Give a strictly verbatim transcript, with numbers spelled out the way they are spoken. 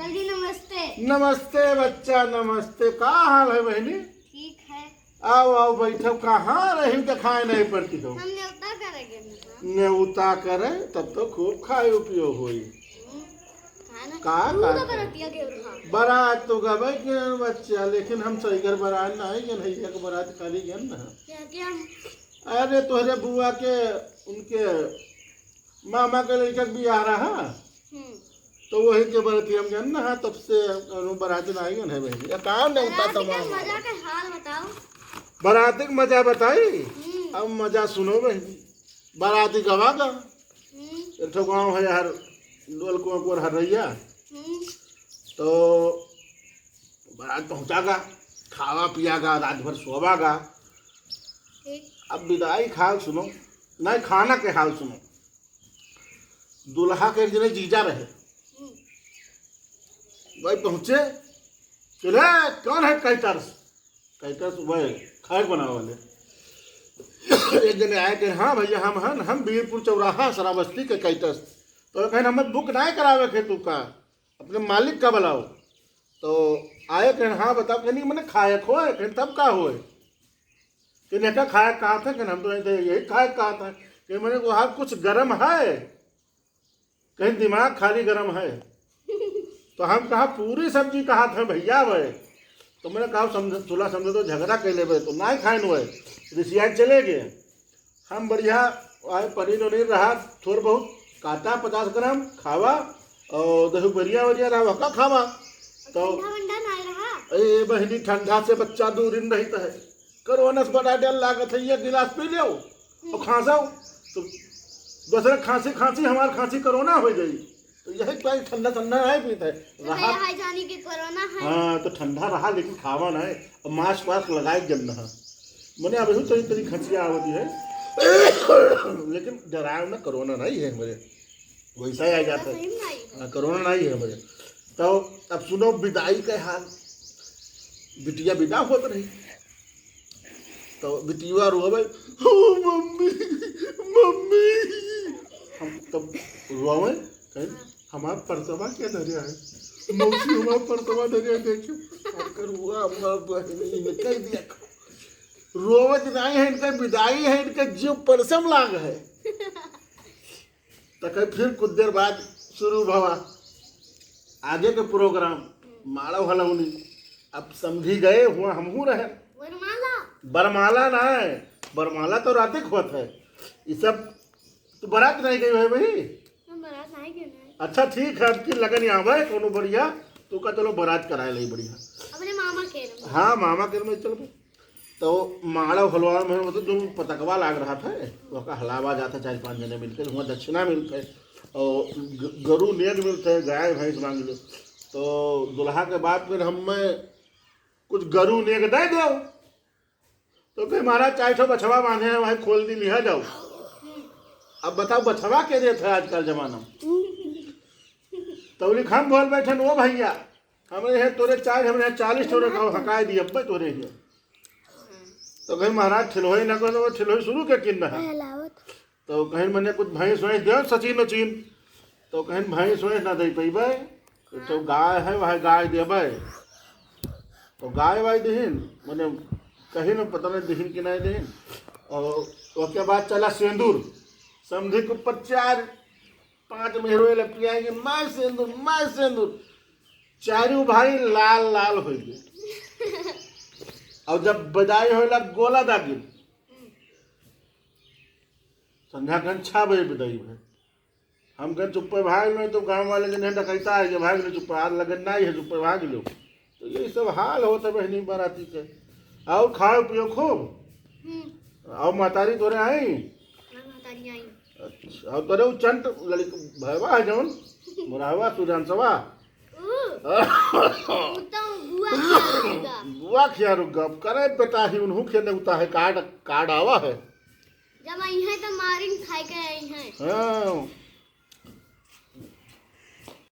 जी, नमस्ते। नमस्ते बच्चा, नमस्ते। का हाल है बहिनी? ठीक है। आओ, आओ, बैठो। कहाँ रही, देखाए नहीं पड़ती हो? हम न्योता करे गए ना। न्योता करे, तब तो खूब खाए पियो होई। हम्म, खाए ना। का, तू का तो करे? बरतिया के रहा। बारात तो गबे के बच्चा, लेकिन हम सही घर बारात नहीं गए, भैया के बारात खाली गए ना। क्या, क्या? अरे, तोहरे बुआ के, उनके मामा के लड़का के बियाह रहा, हम्म। तो वही के बरतिया में गए ना, तब से कौनो बारात ना आई है बहिनी। ये काम नहीं होता बारात के तमाम। मजा के हाल बताओ। बारात के मजा बताई? हम्म। अब मजा सुनो बहिनी। बाराती गवा गा। हम्म। एक ठो गाँव है यार, डोल कुआं कोर हरैया। हम्म। तो बारात पहुँचा गा, खावा पिया गा, रात भर सोवा गा। ठीक। अब विदाई के हाल सुनो, नहीं, खाना के हाल सुनो। दुल्हा के एक जने जीजा रहे। हम्म। भाई पहुँचे, चले, कौन है कैटर्स? कैटर्स वह खाए बनावे वाले। एक जने आए के, "हाँ भैया, हम हन, हम बीरपुर चौराहा श्रावस्ती के कैटर्स।" तो कहेन, "हमें बुक ना करावे के तू का, अपने मालिक का बुलाओ।" तो आए कहेन, "हाँ बताओ।" कहेन, "मने खाए खोए।" कहेन, "तब का होए?" कहेन, "का खाए कहा था?" कहेन, "हम तो यही थे, यही खाए कहा था।" कहेन, "मने वहाँ कुछ गरम है?" कहेन, "दिमाग खाली गरम है।" तो हम कहा, "पूरी सब्जी कहा था भैया वह।" तो मने कहा, "समझ, चूल्हा समझे तो झगड़ा कर लेबे, तो ना खाएन वह।" रिसिया चले गए। हम बढ़िया आए, पनीर उनीर रहा, थोड़ बहुत काटा, पचास ग्राम खावा, और दही बरिया वरिया रहा, वहका खावा। तो ठंडा वंडा ना रहा? ए बहिनी, ठंडा से बच्चा दूर ही रहता है। कोरोना से बड़ा डर लागत है, एक गिलास पी लेव और खांसव, तो दूसरे खांसी, खांसी, हमार खांसी कोरोना हो जाई। तो यही कोई ठंडा ठंडा नहीं पीता है। तो रहा। यहाँ जाने के कोरोना है। हाँ, तो ठंडा रहा, लेकिन खावा ना है। और मास्क वास्क लगाए के जब रहा। मने अभी तनी तनी खसिया आवती है। लेकिन डराए ना, कोरोना नहीं है हमारे। वैसा ही आ जाता है। सही में नहीं है। हाँ, कोरोना नहीं है हमारे। तो अब सुनो विदाई के हाल। बिटिया विदा होत रही। तो बिटिया रोवे, "ओ मम्मी, मम्मी।" हम तब रोवे, कहेन, "हमार परसवा के धरे है, मौसी, हमार परसवा धरे है, देखियो।" अगर हुआ, हमार बहिनी ने कह दिया, रोवत नहीं है, इनका विदाई है, इनका जीव परसम लाग है। तो कहे फिर कुछ देर बाद शुरू भवा आगे के प्रोग्राम, माड़ो हलौनी। अब समधी गए हुआ, हमहू रहे। बरमाला? बरमाला ना है, बरमाला तो राते के होत है। ये सब तो बारात नहीं गई है भाई। हम बारात नहीं गए ना। अच्छा ठीक है, अब की लगन यहाँ आवे कोनो बढ़िया, तो का चलो बारात कराए ले बढ़िया। अपने मामा के ना। हाँ, मामा के में चलो। तो माड़ा हलवा में मतलब जो पतकवा लाग रहा था, वहका हलावा जाता, चार पांच जने मिलकर हुआ दक्षिणा मिलते और ग-, गरु नेग मिलते, गाय भैंस मांग लो। तो दुल्हा के बाप के हम में कुछ गरु नेग दे दो, तो कहे, "महाराज, चार ठो बछवा बांधे हैं, वहीं खोल दी, लिहा जाओ।" अब बताओ, बछवा के देत है आजकल जमाना में? तो बोली, "हम बोल बैठन, ओ भैया, हमरे हैं तोरे चार, हमरे हैं चालीस ठो रखा, हकाए दी अब्बे तोरे हैं।" तो कहे, "महाराज, ठिलोई ना करो, ठिलोई शुरू के किन रहा।" तो कहे, "मने कुछ भैंस वैंस दे, सचिन उचिन।" तो कहे, "भैंस वैंस ना दे पैबे, तो गाय है, वह गाय देबे।" तो गाय वाय दिहिन, मने कहीं न पता नहीं दिहिन कि नहीं दिहिन। और ओके बाद चला सेंदूर, समधी के ऊपर चार पांच मेहरो लपटियाएंगे, "मैं सेंदूर, मैं सेंदूर।" चारों भाई लाल लाल हो गए। और जब विदाई होला गोला दागिन, संध्या कन छह बजे विदाई भई। हम कहे, "चुप्पे भाग लो, तो गांव वाले जने डकैता है, ये भाग लो, चुप्पे, आज लगन नहीं है, चुप्पे भाग लो।" तो यही सब हाल होता बहनी बाराती के। और खाओ पियो खूब। हम्म। और मातारी तोरे आई? हाँ, मातारी आई। अच्छा, और तोरे उ चंट लड़िक भयवा है जौन? मोरहवा, सुजानसवा? ऊ। ऊ तो बुआ खिया रुका। बुआ खिया रुका। अब करे बेटा ही उन्हों के नेवता है, कार्ड, कार्ड आवा है। जब आई हैं तो मारिन खाए के आई हैं। हाँ,